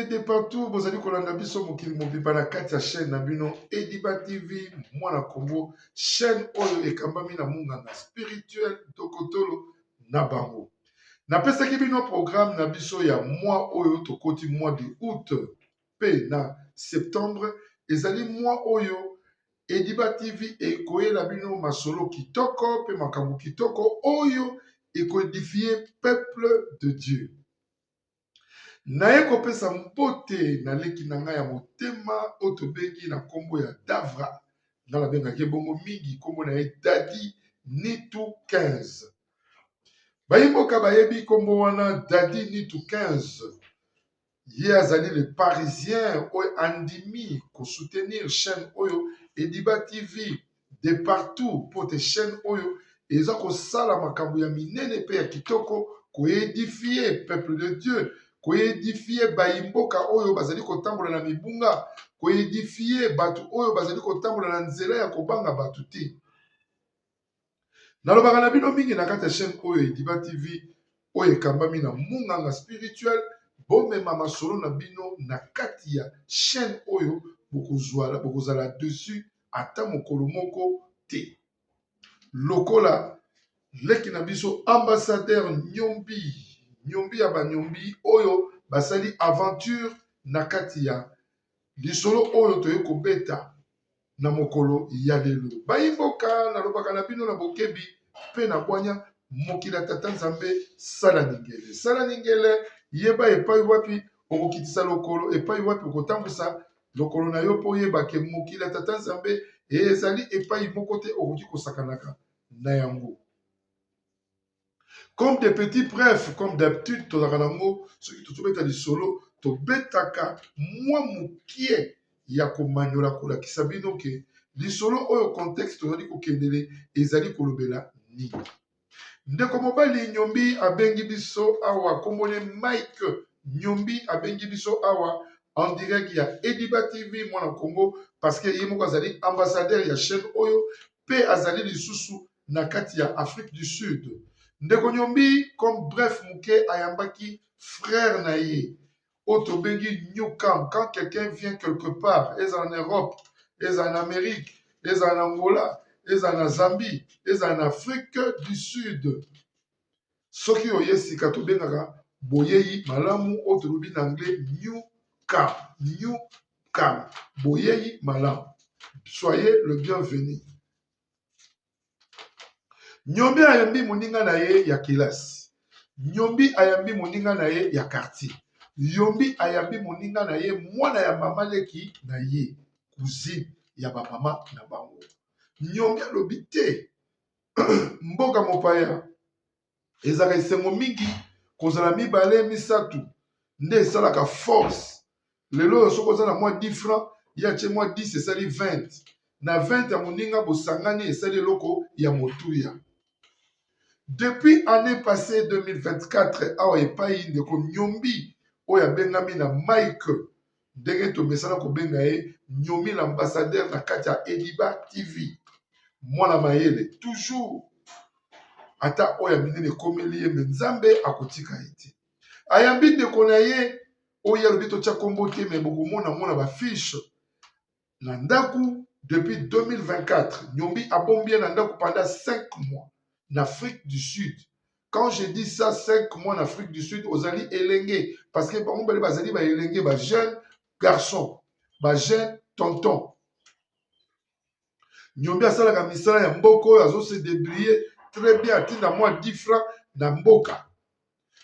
Mbote de partout, bozali kolanda biso mokili mobimba na kati ya chaîne na bino Ediba TV Mwana Congo, chaîne oyo ekambami na munganga spirituel Dokotolo na bango. Napesaki bino programme na biso ya mois oyo tokoti, mois de août mpe na septembre. Ezali mois oyo Ediba TV ekoyela bino masolo kitoko mpe makambo kitoko oyo ekoédifier peuple de Dieu. Naye kopesa mbote na leki na ngai ya motema oyo tobengi na nkombo ya Davra. Nga nabengaki ye bongo mingi, nkombo na ye Dadi Nitu 15. Bayimboka bayebi nkombo wana, Dadi Nitu 15. Ye azali le Parisien oyo andimi kosoutenir chaîne oyo Ediba TV de partout, mpo te chaîne oyo eza kosala makambo ya minene mpe ya kitoko, koédifier peuple de Dieu, koédifier bayimboka oyo bazali kotambola na mibunga, koédifier bato oyo bazali kotambola na nzela ya kobanga bato te. Nalobaka na bino mingi na kati ya chaîne oyo Ediba TV oyo ekambami na munganga spirituel: bomema masolo na bino na kati ya chaîne oyo, bokozala dessus ata mokolo moko te. Lokola leki na biso ambassadeur Nyombi, Nyombi ya banyombi oyo basali aventure na kati ya lisolo oyo toye kobeta na mokolo ya lelo. Bayimboka, nalobaka na bino na bokebi mpe na bwanya. Mokili ya tata Nzambe, sala ningele, sala ningele, yeba epai wapi okokitisa lokolo, epai wapi okotambwisa lokolo na yo, mpo oyeba ke mokili ya tata Nzambe ezali epai moko te okoki kosakanaka na yango. Comme des petits bref, comme d'habitude tozalaka nango, soki tozobeta lisolo, tobetaka mwa mokie ya komanyola, kolakisa bino ke lisolo oyo, contexte tozali kokendele ezali kolobela nini. Ndeko mobali Nyombi abengi biso awa, kombone Mike Nyombi, abengi biso awa en direct ya Ediba TV Mwana Congo, parce que ye moko azali ambassadeur ya chaîne oyo mpe azali lisusu na kati ya Afrique du Sud. Ndeko Nyombi, comme bref moke, ayambaki frère na ye oyo tobengi newcam. Quand quelqu'un vient quelque part, ezala na Europe, ezala na Amérique, ezala na Angola, ezala na Zambie, ezala na Afrique du Sud, soki oye sika, tobengaka boyei malamu, oyo tolobi na anglais "newcam". Newcam, boyei malamu, soyez le bienvenu. Nyombi ayambi moninga na ye ya kelasi, Nyombi ayambi moninga na ye ya quartier, Yombi ayambi moninga na ye, mwana ya mama leki na ye, cousine ya bamama na bango. Nyombi alobi te mboka mopaya ezalaka esengo mingi, kozala mibale misato nde esalaka force. Lelo oyo soki oza na mwa 10 franc, ye atie mwa 10, esali 20, na 20 ya moninga bosangani, esali eloko ya motuya. Depuis année passée 2024, awa epai ndeko Nyombi oyo abengami na Mike, ndenge tomesana kobenga ye Nyomi l'ambassadeur na kati ya Ediba TV, mwana mayele toujours, ata oyo ya minene ekomeli ye, me Nzambe akotika ye te. Ayambi ndeko na ye oyo alobi totya nkombo te, me bokomona mona bafiche na ndako. Depuis 2024, Nyombi abombi ye na ndako pendant 5 mois na Afrique du Sud. Quand je dis ça, 5 mois na Afrique du Sud, ozali elenge, parce que bango bale bazali baelenge, bajeune garçon, bajeune tonton. Nyombi asalaka misala ya mboka oyo, azose débrouiller très bien, atinda mwa 10 francs na mboka.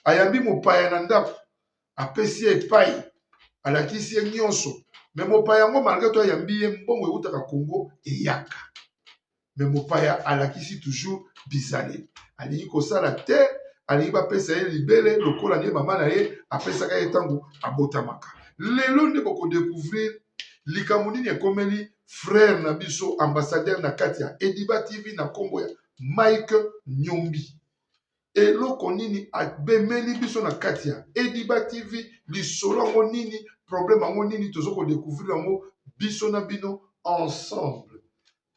Ayambi mopaya na ndako, apesi ye epai, alakisi ye nyonso. Me mopaya yango, malgré to ayambi ye, mbongo eutaka Congo eyaka, me mopaya alakisi toujours bizaleli, alingi kosala te, alingi bapesa ye libele lokola nde mama na ye apesaka ye ntango abotamaka. Lelo nde bokodécouvrir likambo nini ekomeli frère na biso ambassadeur na kati ya Ediba TV na nkombo ya Mike Nyombi. Eloko nini abemeli biso na kati ya Ediba TV? Lisolo yango nini? Problème yango nini? Toza kodécouvrir yango biso na bino ensemble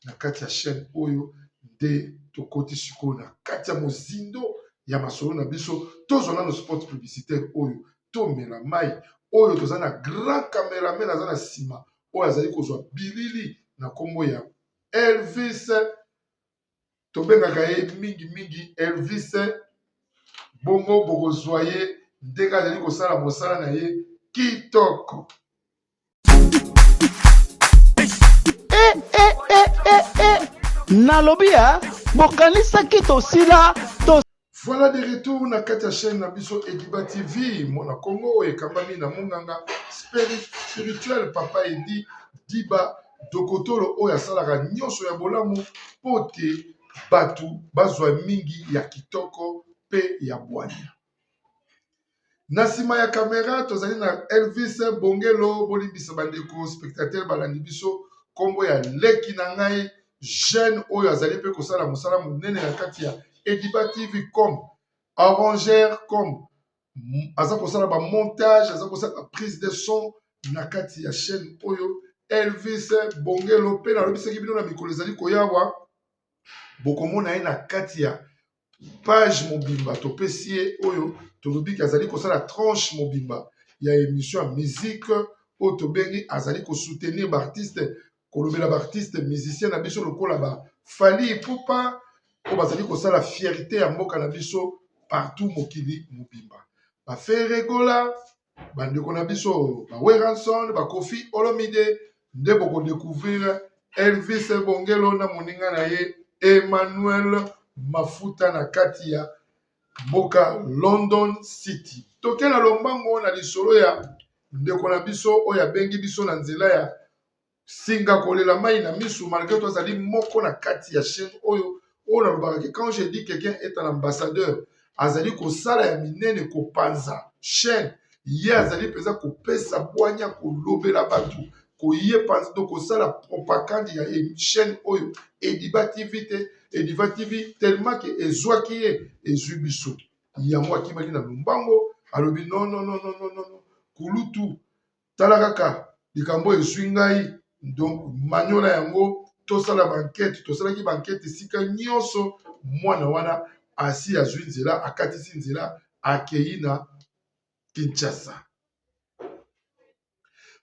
na kati ya chaîne oyo. Nde tokoti sikoyo na kati ya mozindo ya masolo na biso. Tozwa nano spot publicitaire oyo, tomela mai. Oyo toza na grand cameraman aza na nsima oyo azali kozwa bilili na nkombo ya Elvis, tobengaka ye mingi mingi Elvis. Bongo bokozwa ye ndenge azali kosala mosala na ye kitoko. Eh, eh, eh, eh, eh. Nalobi ya bokanisaki tosila to. Voilà de retour na kati ya chaîne na biso Ediba TV, mona Congo oyo ekambami na monganga spirituel Papa Edi Diba Dokotolo oyo asalaka nyonso ya bolamu mpo te bato bazwa mingi ya kitoko mpe ya bwanya. Na nsima ya kamera tozali na Elvis Bongelo. Bolimbisa bandeko spectateur balandi biso, nkombo ya leki na ngai jeune oyo azali mpe kosala mosala monene na kati ya Ediba TV comme arrangeur, comme aza kosala ba montage, aza kosala ba prise de son na kati ya chaîne oyo Elvis Bongelo. Mpe nalobisaki bino na mikolo ezali koyawa bokomona ye na kati ya page mobimba topesi ye oyo tolobi ke azali kosala tranche mobimba ya émission ya musique oyo tobengi azali kosoutenir baartiste, kolobela baartiste musicien na biso lokola ba Fally Ipupa oyo bazali kosala fierté ya mboka na biso partout mokili mobimba, ba Ferre Gola, bandeko na biso ba Werrason, ba Koffi Olomide. Nde bokodécouvrir Elvis Bongelo na moninga na ye Emmanuel Mafuta na kati ya mboka London City. Toke na lombango na lisolo ya ndeko na biso oyo abengi biso na nzela ya singa kolela mai na misu, malgré to azali moko na kati ya chaîne oyo. Oyo nalobaka ke quand je dis quelqu'un est un ambassadeur, azali kosala ya minene kopanza chaîne, ye azali mpenza kopesa bwanya, kolobela bato, koyepa to kosala propagande ya chaîne oyo Ediba TV te, Ediba TV, tellement ke ezwaki ye, ezwi biso. Yango akimaki na lombango, alobi: "Non, non, non, non, non, non, kulutu, tala kaka likambo ezwi ngai." Donc maniola yango tosala bankete, tosalaki bankete esika nyonso, mwana wana asi azwi nzela, akatisi nzela, akei na Kinshasa.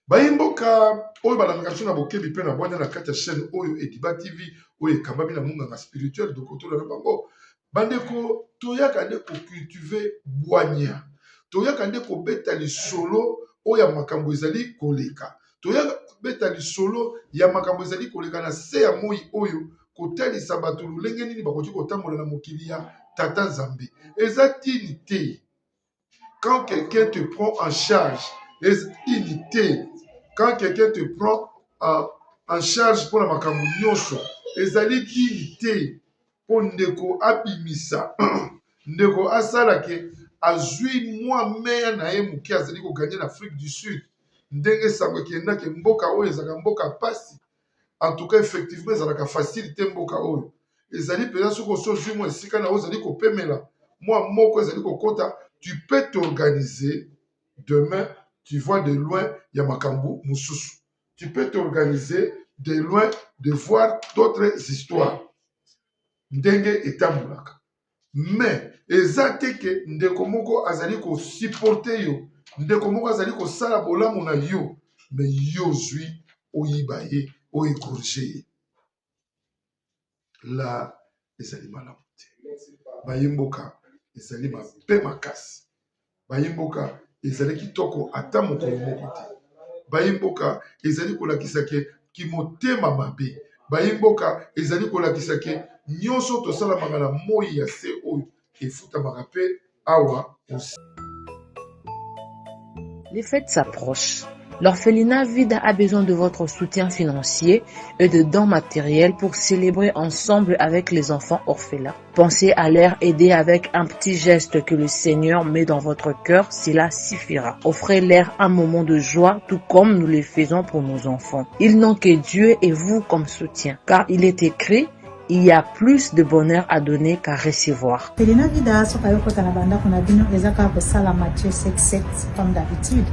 Bayimboka oyo balandaka biso na bokebi mpe na bwanya na kati ya chaîne oyo Ediba TV oyo ekambami na monganga spirituel Dokotolo na bango, bandeko, toyaka nde kocultiver bwanya, toyaka nde kobeta lisolo oyo ya makambo ezali koleka, toyaka kobeta lisolo ya makambo ezali koleka na se ya moi oyo, kotalisa bato lolenge nini bakoki kotambola na mokili ya Tata Nzambe. Eza tini te quand quelqu'un te prend en charge, eza tini te quand quelqu'un te prend en charge mpona makambo nyonso, ezali tini te mpo ndeko abimisa, ndeko asalake azwi mwa meya na ye moke azali kogagner na Afrique du Sud. Ndenge sango ekendaki, mboka oyo ezalaka mboka pasi. En tout cas, effectivement, ezalaka facile te. Mboka oyo ezali mpenza, soki osi ozwi mwa esika na oyo ozali kopemela, mwa moko ezali kokota, tu peux t'organiser. Demain tu vois de loin ya makambo mosusu, tu peux t'organiser de loin de voir d'autres histoires ndenge etambolaka. Mais eza te ke ndeko moko azali kosupporter yo, ndeko moko azali kosala bolamu na yo, mais yo ozwi oyiba ye, oégorger ye. La ezali malamu te, bayimboka, ezali mabe makasi. Bayimboka, ezali kitoko ata mokolo moko te. Bayimboka, ezali kolakisa ke kimotema mabe. Bayimboka, ezali kolakisa ke nyonso tosalamaka na moi ya se oyo efutamaka mpe awa osi. Les fêtes s'approchent. L'orphelinat Vida a besoin de votre soutien financier et de dons matériels pour célébrer ensemble avec les enfants orphelins. Pensez à leur aider avec un petit geste que le Seigneur met dans votre cœur, cela suffira. Offrez-leur un moment de joie, tout comme nous le faisons pour nos enfants. Ils n'ont que Dieu et vous comme soutien, car il est écrit: il y a plus de bonheur à donner qu'à recevoir. Orphelinat Vida soki ayokota na bandako na bino, eza kaka kosala Matthieu 77 comme d'habitude.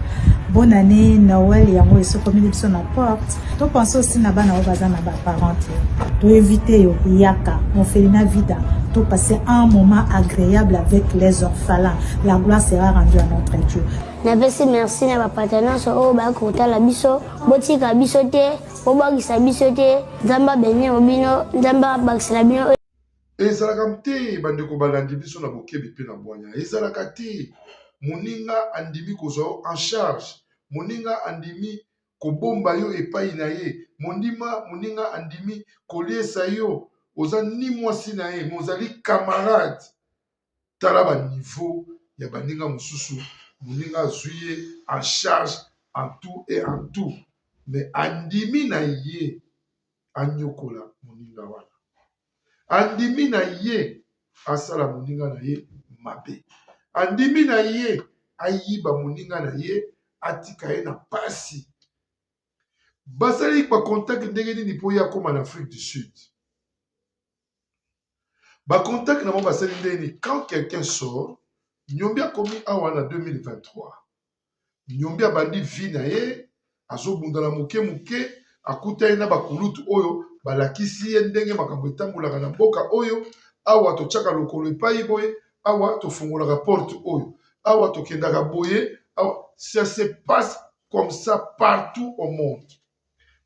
Bonne année, Noël yango esokomeli biso na porte. Topense aussi na bana oyo baza na baparent te. Toinvite yo, yaka Orphelinat Vida, topasser un moment agréable avec les orphelins. La gloire sera rendue à notre Dieu. Napesi merci na bapata nyonso oyo bayaki kotala biso. Botika biso te, bobwakisa biso te. Nzambe abenir bino, Nzambe abakisela bino. Ezalaka te bandeko balandi biso na bokebi mpe na bwanya. Ezalaka te moninga andimi kozwa yo en charge, moninga andimi kobomba yo epai na ye, mondima moninga andimi koliesa yo, oza ni mwasi na ye mais ozali camarade. Tala ba niveau ya baninga mosusu, moninga azwi ye en charge en tout et en tout mais andimi na ye anyokola moninga wana, andimi na ye asala moninga na ye mabe, andimi na ye ayiba moninga na ye, atika ye na pasi. Basali ba contact ndenge nini mpo ye akoma na Afrique du Sud? Ba contact na bango basali ndenge nini? Quand quelqu'un sort, Nyombi akomi awa na 2023, Nyombi abandi vie na ye, azobunda na moke moke, akutani na bakulutu oyo balakisi ye ndenge makambo etambolaka na mboka oyo. Awa totiaka lokolo epai boye, awa tofungolaka porte oyo, awa tokendaka boye, awa ça se passe comme ça partout au monde.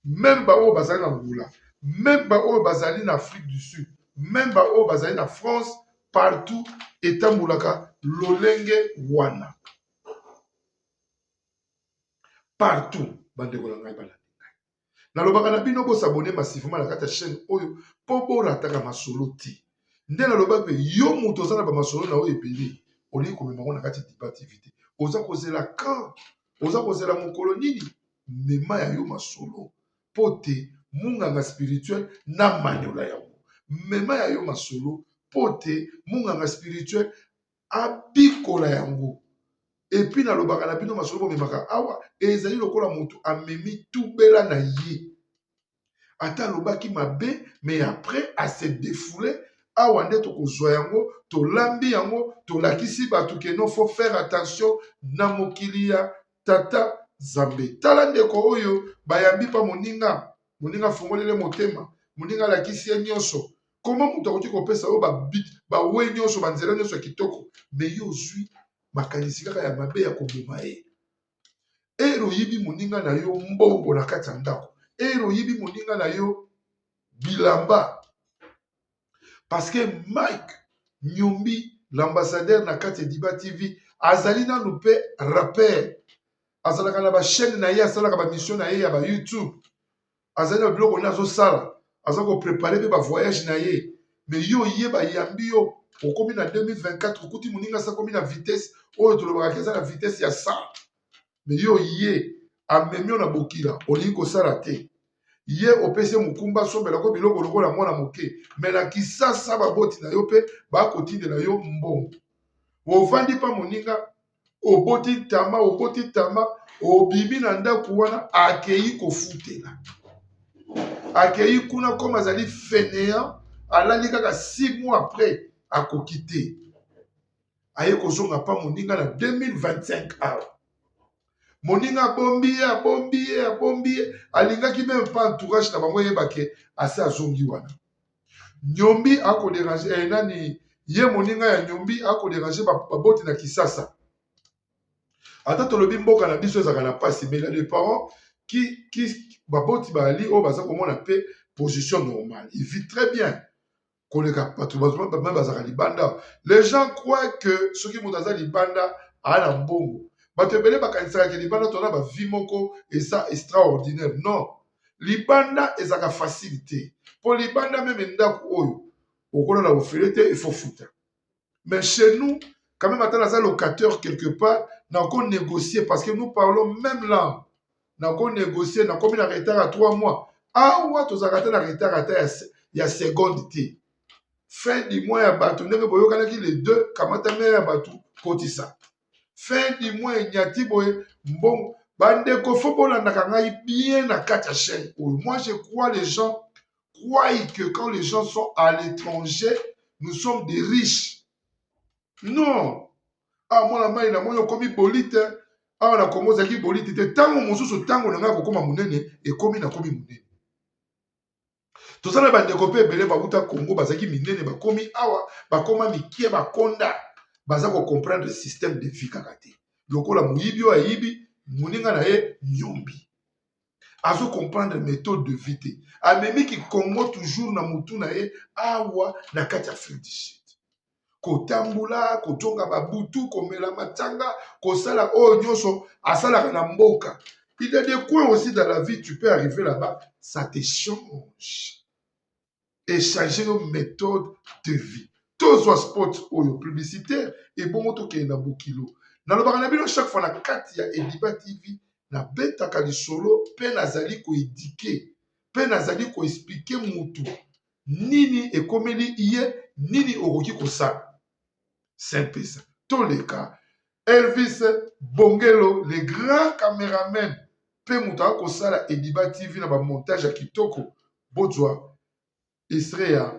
Même baoyo bazali na Angola, même baoyo bazali na Afrique du Sud, même baoyo bazali na France, partout etambolaka lolenge wana. Partout, bandeko na ngai balandi ngai. Nalobaka na bino bosabone massivement na kati ya chaîne oyo mpo borataka masolo te. Nde nalobaki mpe yo moto oza na bamasolo na oyo ebele, olingi komema yango na kati ya Diba TV te. Oza kozela quand? Oza kozela mokolo nini? Mema ya yo masolo mpo te munganga spirituel na manyola yango. Mema ya yo masolo mpo te munganga spirituel abikola yango. Epuis nalobaka na bino masolo bomemaka awa ezali lokola moto amemi tubela na ye. Ata alobaki mabe mais après a se defouler. Awa nde tokozwa yango, tolambi yango, tolakisi bato ke non, faut faire attention na mokili ya tata Nzambe. Tala ndeko oyo bayambi pa moninga, moninga afongolele motema, moninga alakisi ye nyonso. Koma moto akoki kopesa yo bawe nyonso, banzela nyonso ya kitoko, mais yo ozwi makanisi kaka ya mabe ya koboma ye. Ere oyibi moninga na yo mbongo na kati ya ndako, ere oyibi moninga na yo bilamba, parce que Mike Nyombi, l'ambassadeur na kati ya Diba TV, azali nanu pe rappeur, azalaka na ba chaîne na ye, asalaka ba mission na ye ya ba YouTube, azali na biloko nini azosala, aza ko préparer pe ba voyage na ye. Mais yo ye bayambi yo, okomi na 2024, okuti moninga asi akomi na vitesse oyo tolobaka ke eza na vitesse ya 100, mais yo ye amemi yo na bokila, olingi kosala te. Ye opesi ye mokumba asombelako biloko lokola mwana moke, mais na Kisasa baboti na yo mpe bakotindela yo mbongo. Ovandi pa moninga, oboti ntama, oboti ntama, obimi na ndako wana, akei kofutela, akei kuna comme azali fainéant, alali kaka 6 mois après akoki te, aye kozonga pa moninga na 2025 awa. Moninga abombi ye, abombi ye, abombi ye, alingaki meme pas entourage na bango eyeba ke asi azongi wana. Nyombi ako déranger nani ye moninga ya Nyombi ako déranger baboti na Kisasa. Ata tolobi mboka na biso ezalaka na pasi, mais il y a des parents qui baboti bali oyo baza komona pe position normale, il vit très bien koleka bato même bazalaka libanda. Les gens croient que soki moto aza libanda aa na mbongo. Bato ebele bakanisaka ke libanda toza na ba vie moko eza extraordinaire. Non, libanda ezalaka facile te. Po libanda meme ndako oyo okolala ofele te, il faut futa. Mais chez nous quand même, ata naza locataire quelque part, nako négocier parce que nous parlons même langue. Nako négocier, nakomi na retard ya 3 mois. Awa tozalaka te na retard ata ya seconde te. Fin du mois ya bato ndenge boyokanaki les deux, kamata mère ya bato kotisa. Fin du mois enyati boye mbongo. Bandeko fo bolandaka ngai bien na kati ya chaîne oyo. Moi je crois les gens croient que quand les gens sont à l'étranger, nous sommes des riches. Non. Ah, mwana mai na moni okomi bolite. Awa na Congo ozalaki bolite te. Tango mosusu tango na ngai kokoma monene, ekomi nakomi monene. Toza na bandeko mpe ebele bauta Congo bazalaki minene, bakomi awa, bakoma mikie, bakonda, baza ko comprendre système de vie kaka te. Lokola moyibi oyo ayibi moninga na ye Nyombi. Azo comprendre methode de vie te. Amemi ki Congo toujours na mutu na ye awa na kati ya Afrique du Sud. Kotambola, kotonga babutu, komela matanga, kosala oyo nyonso asalaka na mboka. Il y a des coins aussi dans la vie, tu peux arriver là-bas, ça te change. Echanger yo methode de vie. Tozwa spot oyo publicitaire ebongo tokende na bokilo. Nalobaka na bino chaque fois na kati ya Ediba TV, nabetaka lisolo pe nazali ko eduquer pe nazali ko expliquer mutu nini ekomeli ye, nini okoki kosala. Saint-Pesa. Toleka Elvis Bongelo le grand cameraman pe moto akosala Ediba TV na ba montage ya kitoko bozwa extrait ya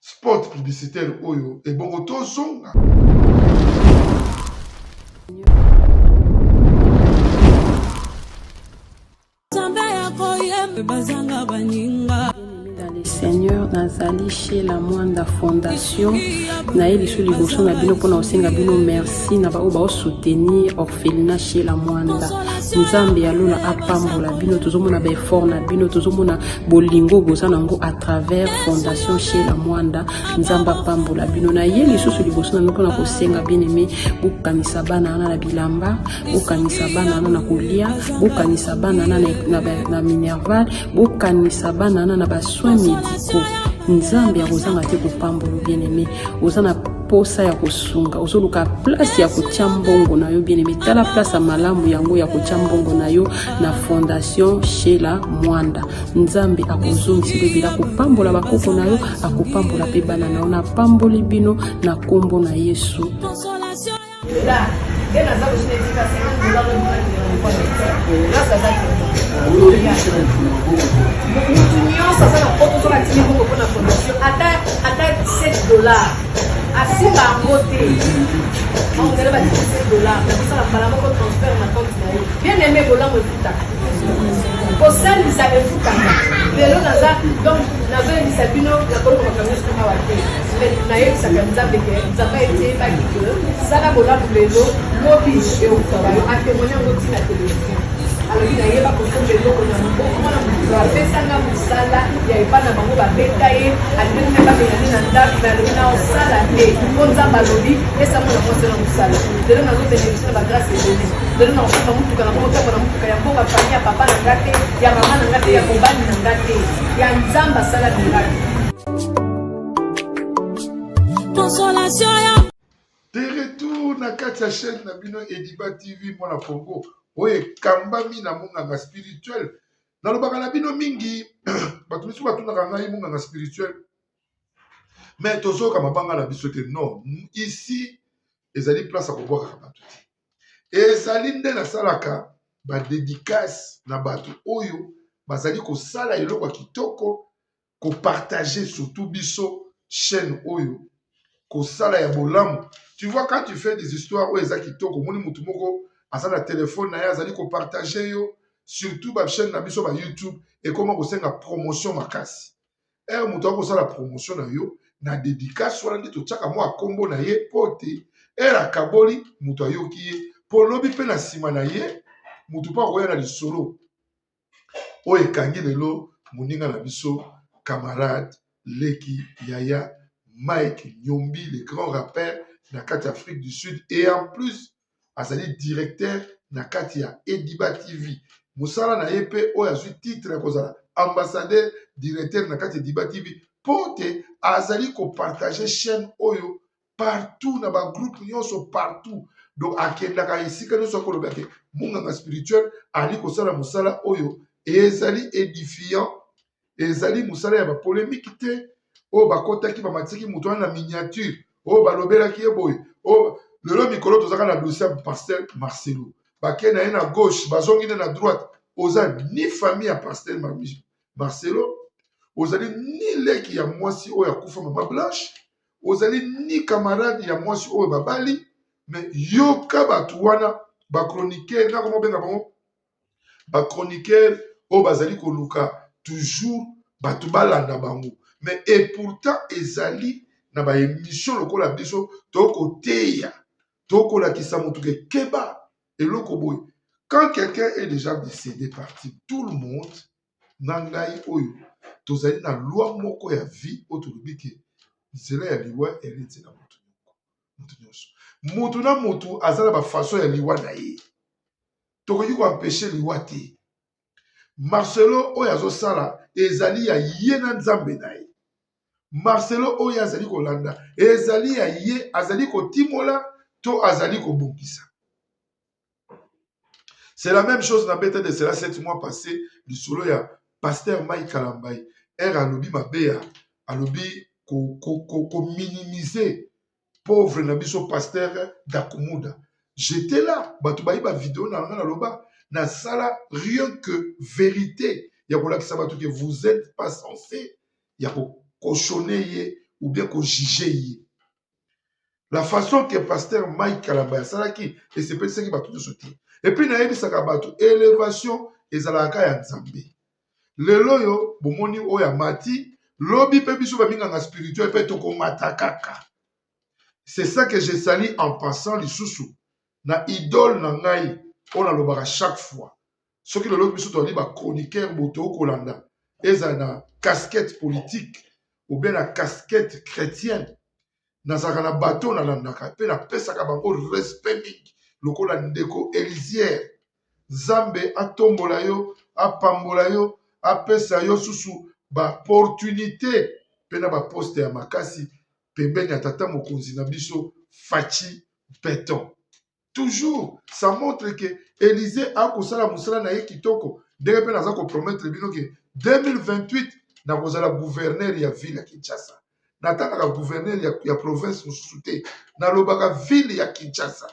spot publicitaire oyo ebongo tozonga. Dans le Seigneur nazali chez la Mwanda Fondation naye lisu liboso na bino mpona kosenga bino merci na baoyo baosoutenir orphelinat chez la Mwanda. Nzambe ya lola apambola bino, tozomona baeffort na bino, tozomona bolingo boza nango à travers fondation chez la Mwanda. Nzambe apambola bino. Naye lisusu liboso na bino mpona kosenga bien aimé bokanisa bana wana na bilamba, bokanisa bana wana na kolia, bokanisa bana wana na minerval, bokanisa bana wana na basoins médicaux. Nzambe akozanga te kopambola bien aimé. Oza na posa ya kosunga, ozoluka place ya kotia mbongo na yo bien aimé, tala place ya malamu yango ya kotia mbongo na yo na fondation Sheila Mwanda. Nzambe akozongisa yo ebele, akopambola bakoko na yo, akopambola pe bana na yo. Napamboli bino na kombo na Yesu. Mutu nyonso aza na poto soki atindi mbongo mpona fondation ata ata 7 dollars asimba yango te ondele batindi 7 dollars nakosala mbala moko transfert na compte na ye. Bien aimé, bolamu efutaka, kosalisa efutaka. Lelo naza donc nazoyebisa bino, nakoloba makambo nyonso awa te, mais nayebisaka Nzambe ke Nzambe ayebaki ke sala bolamu lelo, lobi eutaka yo. Atémoigne yango ntina televizio, alobi nayeba kosomba eloko na maboko mwana moto apesanga mosala ya epai na bango, babeta ye, alingaki mpe babengani na ndako, me alobi na osala te mpo Nzambe alobi pesa mwana mwasi na mosala. Lelo nazobénéficie na bagrâce ebele. Lelo nakosomba motuka, na kokotambola motuka ya mboka, famille ya papa na nga te, ya mama na nga te, ya mobali na nga te, ya Nzambe asala miracle. Consolation ya De retour na kati ya chaîne na bino Ediba TV mwana Congo oyo ekambami na monganga spirituel. Nalobaka na bino mingi, bato misusu batunaka ngai monganga spirituel, mais tozoyoka mabanga na biso te. Non, ici ezali place ya kobwakaka bato te, ezali nde nasalaka ba dédicace na bato oyo bazali kosala eloko ya kitoko, kopartage surtout biso chaîne oyo, kosala ya bolamu. Tu vois, quand tu fais des histoires oyo eza kitoko, omoni motu moko aza na telefone na ye azali kopartage yo, surtout ba chaîne na biso ba YouTube ekoma kosenga promotion makasi. Ere moto akosala promotion na yo na dédicace wana nde totiaka mwa kombo na ye mpo te ere akaboli moto ayoki ye, mpo lobi mpe na nsima na ye moto mpo akoya na lisolo oyo ekangi lelo moninga na biso, camarade, leki, yaya Mike Nyombi, le grand rappeur na kati ya Afrique du Sud, et en plus azali directeur na kati ya Ediba TV. Mosala na ye mpe oyo azwi titre ya kozala ambassadeur directeur na kati ya Ediba TV mpo te azali kopartage chaîne oyo partout na ba groupe nyonso partout. Donc akendaka esika nyonso akoloba ke monganga spirituel ali kosala mosala oyo ezali édifiant, ezali mosala ya bapolemike te oyo bakotaki bamatiki moto wana na miniature oyo balobelaki ye boye. Oyo lelo mikolo tozaka na dossier ya pasteur Marcelo, bakei na ye na gauche, bazongi nde na droite. Oza ni famille ya pasteur Marcelo, ozali ni leki ya mwasi oyo akufa mama Blanche, ozali ni camarade ya mwasi oyo babali, mais yoka bato wana bachroniqueur, nga koma obenga bango bachroniqueur oyo bazali koluka toujours bato balanda bango, mais et pourtant ezali na baémission lokola biso tokoteya. Tokolakisa motu ke keba eloko boye. Quand quelqu'un est déjà décédé, parti, tout le monde na ngai oyo tozali na loi moko ya vie oyo tolobi ke nzela ya liwa ezali nzela motu motu nyonso. Motu na motu aza na bafaçon ya liwa na ye. Tokoki koempeshe liwa te. Marcelo oyo azosala ezali ya ye na Nzambe na ye. Marcelo oyo azali kolanda ezali ya ye, azali kotimola to azali kobongisa. C'est la même chose na beta de cela 7 mois passé lisolo ya pasteur Mike Kalambay er alobi mabe ya alobi ko, ko, ko, ko minimiser pauvre na biso pasteur Dakumuda. J'étais là, bato bayi ba video na nga naloba nasala rien que vérité ya kolakisa bato que vous êtes pas censé ya ko cochonner ye ou bien ko juger ye. La façon que pasteur Mike Kalambay asalaki esepelisaki bato nyonso te. Et puis nayebisaka bato elevation ezalaka ya Nzambe. Lelo oyo bomoni oyo amati, lobi mpe biso baminganga spirituel mpe tokomata kaka. C'est ça que je salue en passant lisusu na idole na ngai oyo nalobaka chaque fois. Soki lelo biso tozali ba chroniqueur bo tokolanda ezala na casquette politique ou bien na casquette chrétienne, nazalaka na bato nalandaka mpe napesaka bango respect mingi lokola ndeko Elisier. Nzambe atombola yo, apambola yo, apesa yo susu ba opportunité mpe na ba poste ya makasi pembeni ya tata mokonzi na biso Fatshi Beton. Toujours ça montre que Elysée akosala mosala na ye kitoko, ndenge mpe naza kopromettre bino ke 2028 nakozala gouverneur ya ville ya Kinshasa. Natangaka gouverneur ya province mosusu te, nalobaka ville ya Kinshasa.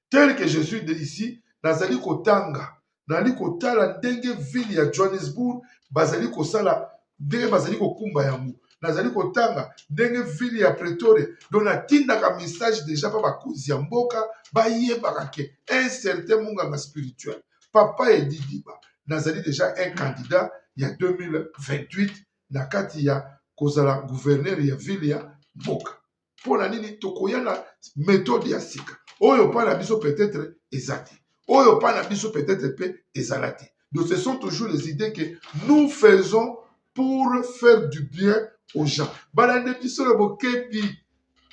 Tel que je suis de ici, nazali kotanga, nazali kotala ndenge ville ya Johannesburg bazali kosala, ndenge bazali kokumba yango. Nazali kotanga ndenge ville ya Pretoria. Donc natindaka message déjà pa bakonzi ya mboka bayebaka ke un certain munganga spirituel, Papa Edi Diba, nazali déjà un candidat ya 2028 na kati ya kozala gouverneur ya ville ya mboka. Mpo na nini tokoya na methode ya sika oyo pa na biso peut-être eza te, oyo pa na biso peut-être pe ezala te. Donc ce sont toujours les idées que nous faisons pour faire du bien aux gens. Balande biso na bokebi,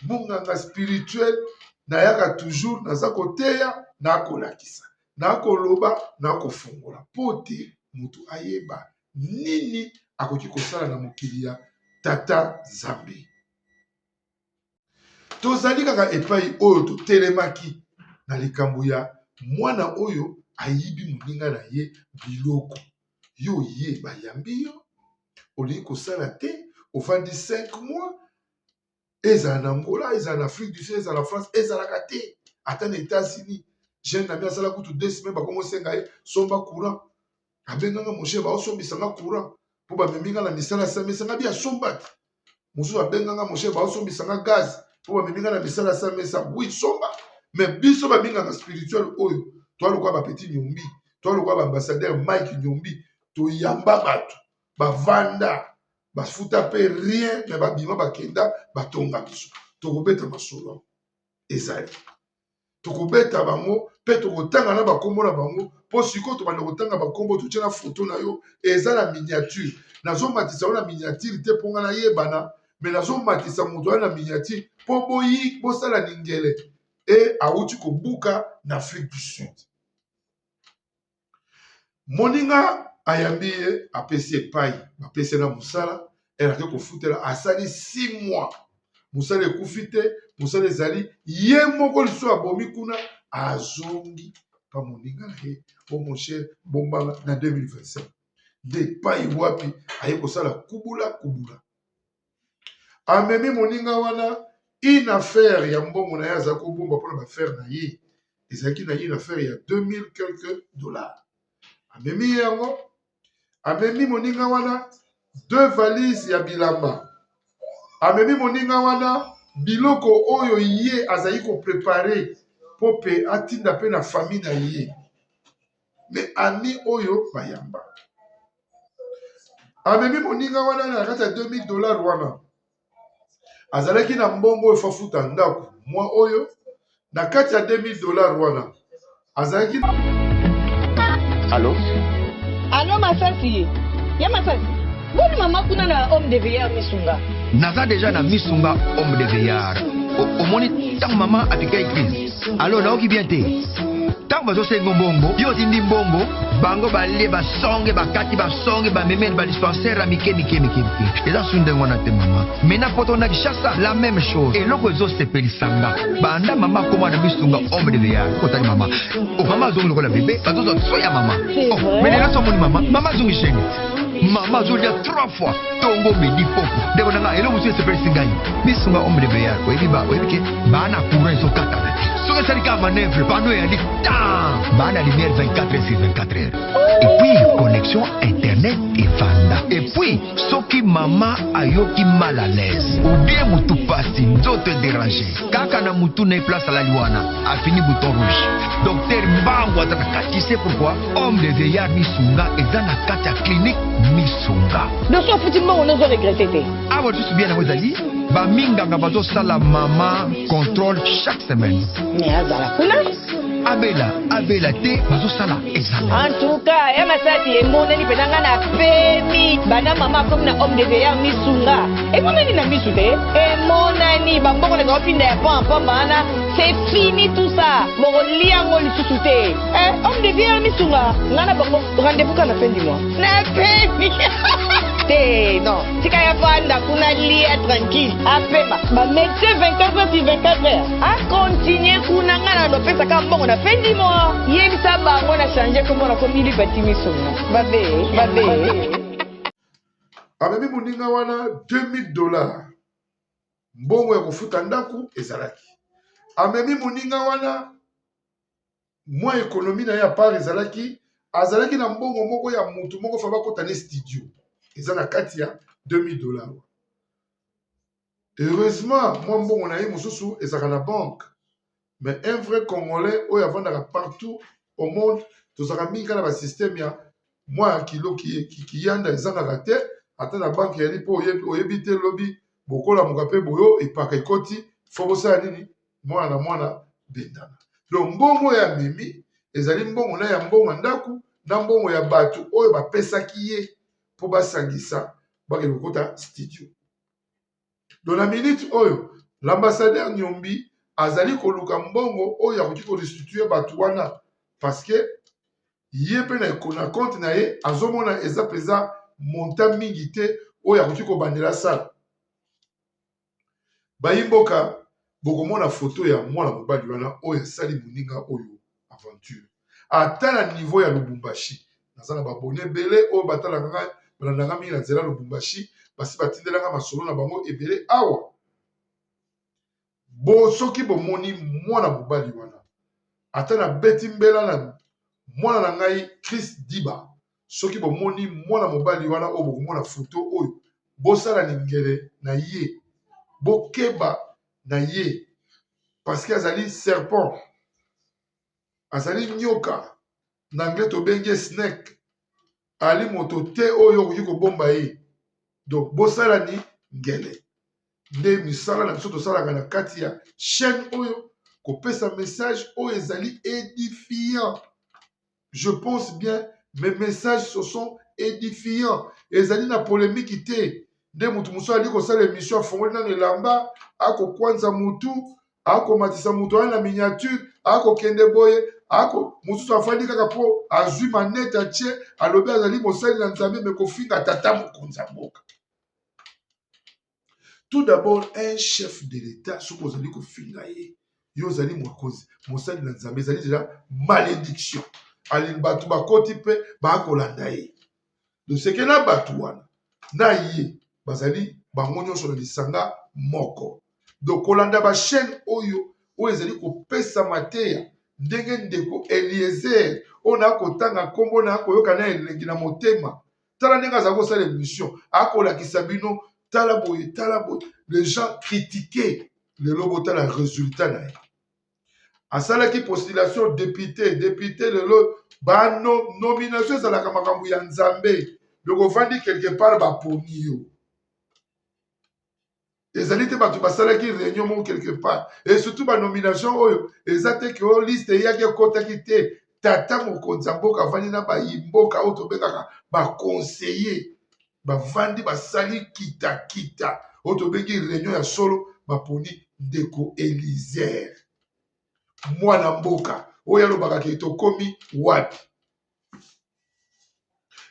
munganga spirituel nayaka toujours, naza koteya, nakolakisa, nakoloba, nakofungola mpo te moto ayeba nini akoki kosala na mokili ya Tata Nzambe. Tozali kaka epai oyo totelemaki na likambo ya mwana oyo ayibi moninga na ye biloko. Yo ye bayambi yo, olingi kosala te, ovandi 5 mois, ezala na Angola, ezala na Afrique du Sud, ezala na France, ezalaka te. Ata na États-Unis, jeune ami asala kutu 2 semaines bakomi kosenga ye somba courant. Abenganga mon cher, baosombisa nga courant mpo bamemi nga na misala samesa nga bi asomba te. Mosusu abenga nga mon cher, baosombisa nga gaz mpo bamemi nga na misala samesa, oui somba. Mais biso baminganga spirituel oyo toa lokola ba petit Nyombi, toa lokola ba ambassadeur Mike Nyombi, toyamba bato bavanda bafuta pe rien mais babima bakenda batonga biso. Tokobeta masolo ezali, tokobeta bango pe tokotanga na bakombo na bango, po sikoyo tobanda kotanga bakombo totie na foto na yo eza na miniature. Nazomatisa yo na miniature te mpo nga nayebana, mais nazomatisa moto wana na miniature mpo boyi bosala lingele e awuti kobuka na Afrique du Sud. Moninga ayambi ye, apesi epai, bapesi ye na mosala, ere ake kofutela, asali 6 mois mosala ekufi te, mosala ezali, ye moko lisusu abomi kuna, azongi pa moninga na ye, o mon cher bombanga na 2025 nde epai wapi aye kosala kubula kubula, amemi moninga wana une affaire ya mbongo na ye aza kobomba mpona ba affaire na ye, ezalaki na une affaire ya 2000 quelques dollars, amemi ye yango, amemi moninga wana 2 valises ya bilamba, amemi moninga wana biloko oyo ye azali koprepare mpo mpe atinda mpe na famille na ye. Mais ami oyo bayamba, amemi moninga wana na kati ya 2000 dollars wana, azalaki na mbongo oyo fafuta ndako mwa oyo. Na kati ya 2000 dollars wana azalaki Allo? Allo Masasi, ya Masasi. Boni mama kuna na homme de veillard Misunga. Naza deja na Misunga homme de veillard. Omoni ntango mama apikaki crise. Allo nayoki bien te. Ntango bazosenga mbongo, yo otindi mbongo, bango balie basonge bakati basonge bamemeli ba dispensaire ya mike mike mike mike. Eza su ndenge wana te mama. Mais na poto na Kinshasa la même chose. Eloko ezosepelisa nga banda mama akoma na Misunga homme de veillard. Otali mama. Oh, mama azongi lokola bebe, bazozwa soin ya mama. Oh, mais lelo so omoni mama, mama azongi chaîne. Mama azolia trois fois tongo midi poko. Ndeko na nga eloko mosusu esepelisi ngai. Misunga homme de veillard, oyebi ba oyebi ke ba na courant ezokatana te. Soki esali kaka manœuvre, panneau eyali tan. Ba na lumière 24 heures sur 24 heures. Et puis connexion internet evanda. Et puis soki mama ayoki mal à l'aise ou bien mutu pasi nzoto edérange kaka na mutu na ye place alali wana afini bouton rouge docteur mbangu aza na kati. Tu sais pourquoi homme de veillard Misunga eza na kati ya clinique Misunga. Donc soki ofuti mbongo nde ozo regrette te. Awa lisusu bien yango ezali ba minganga bazosala mama contrôle chaque semaine. Mais azala kuna. Abela abela te bazosala examen. En tout cas ya Masasi emonani mpenza nga na pemi banda mama akomi na homme de veillard Misunga emonani na misu te emonani ba mbongo na otinda ya pamba pamba wana c'est fini tout ça bokolia yango lisusu te. Eh, homme de vie Misunga nga na bango rendez-vous kaka na fin du mois na pemi te non tika ya vanda kuna lia tranquille apema ba médecin 24 heures sur 24 heures acontinue kuna nga na nopesaka mbongo na fin du mois yebisa bango na change kombo na komi lipati Misunga babe babe. Amemi moninga wana 2000 dollars mbongo ya kofuta ndako ezalaki. Amemi moninga wana mwa economie na ye à part ezalaki, azalaki na mbongo moko ya mutu moko fa bakota ne studio eza na kati ya 2000 dollars. Heureusement mwa mbongo na ye mosusu ezalaka na banque, mais un vrai congolais oyo avandaka partout au monde, tozalaka mingi kaka na ba système ya mwa kilo kiyanda ezangaka te ata na banque yali, mpo oyebi te lobi bokolamuka mpe boyo epaka ekoti, fo bosala nini mwana na mwana bendana. Donc mbongo oyo amemi ezali mbongo na ya mbongo ya ndako na mbongo ya bato oyo bapesaki ye mpo basangisa bakende kokota studio. Donc na minute oyo l'ambassadeur Nyombi azali koluka mbongo oyo akoki korestituer bato wana, parce que ye mpe na compte na ye azomona eza mpenza montant mingi te oyo akoki kobandela sala. Bayimboka bokomona foto ya mwana mobali wana oyo asali moninga oyo aventure ata na niveau ya Lubumbashi. Naza na babone ebele oyo batalaka ngai, balandaka mingi na nzela Lubumbashi, basi batindelaka masolo na bango ebele awa. Bo soki bomoni mwana mobali wana, ata na beti mbela na mwana na ngai Chris Diba, soki bomoni mwana mobali wana oyo bokomona foto oyo, bosala lingele na ye, bokeba na ye, parce que azali serpent, azali nyoka, na anglais tobengi ye snake, ali moto te oyo okoki kobomba ye. Donc bosala ni ngele nde misala na biso tosalaka na kati ya chaîne oyo, kopesa message oyo ezali édifiant. Je pense bien mes messages ce sont édifiants, ezali na polémique te. Nde motu mosusu ali kosala émission, afongoli nano elamba, akokwanza mutu, akomatisa moto wana na miniature, akokende boye, ako mosusu afandi kaka mpo azwi manete atie, alobi azali mosali na Nzambe, me kofinga tata mokonzi ya mboka. Tout d'abord un chef de l'État, soki ozali kofinga ye, yo ozali mokonzi mosali na Nzambe, ezali deja malédiction. Ali bato bakoti mpe bakolanda ye. Doseke na bato wana na ye bazali bango nyonso na lisanga moko. Donc kolanda ba chaîne oyo oyo ezali kopesa mateya ndenge ndeko Eliezer oyo nakotanga nkombo na koyoka na elengi na motema, tala ndenge azali kosala émission, akolakisa bino tala boye tala boye, les gens critiquer lelo botala résultat na ye. Asalaki postulation député, député lelo ba nomination ezalaka makambo ya Nzambe. Donc ovandi quelque part baponi yo. Ezali te bato basalaki réunion moko quelque part. Et surtout ba nomination oyo eza te ke oyo liste eyaki ekotaki te. Tata mokonzi ya mboka avandi na bayi mboka oyo tobengaka ba conseiller, bavandi basali kita kita oyo tobengi réunion ya solo, baponi ndeko Elizer mwana mboka oyo alobaka ke tokomi wapi.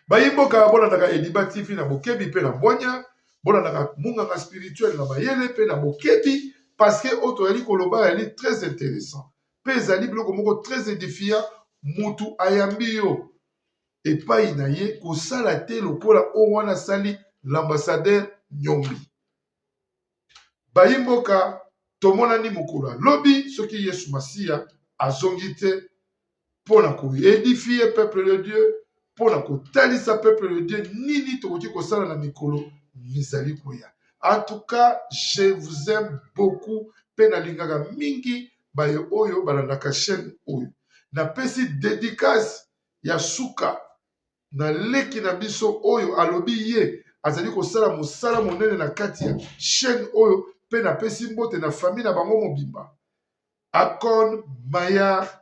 Bayi mboka, bolandaka Ediba TV na bokebi mpe na bwanya, bolandaka munganga spirituel na mayele mpe na bokebi, parce que oyo toyali koloba yali très interessant mpe ezali biloko moko très edifiant. Mutu ayambi yo epai na ye, kosala te lokola oyo wana asali l'ambassadeur Nyombi. Bayi mboka, tomonani mokolo ya lobi soki Yesu Masiya azongi te mpo na ko edifier peuple de Dieu, mpo na kotalisa peuple de Dieu nini tokoki kosala na mikolo mizali koya. En tout cas, je vous aime beaucoup mpe nalingaka mingi baye oyo balandaka chaîne oyo. Napesi dedicace ya suka na leki na biso oyo alobi ye azali kosala mosala monene na kati ya chaîne oyo, mpe napesi mbote na famille na bango mobimba. Akon Mayar,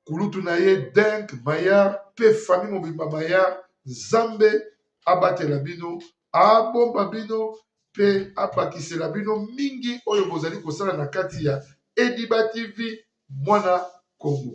kulutu na ye Denk Mayar mpe famille mobimba Mayar, Nzambe abatela bino, abomba bino mpe abakisela bino mingi oyo bozali kosala na kati ya Ediba TV Mwana Congo.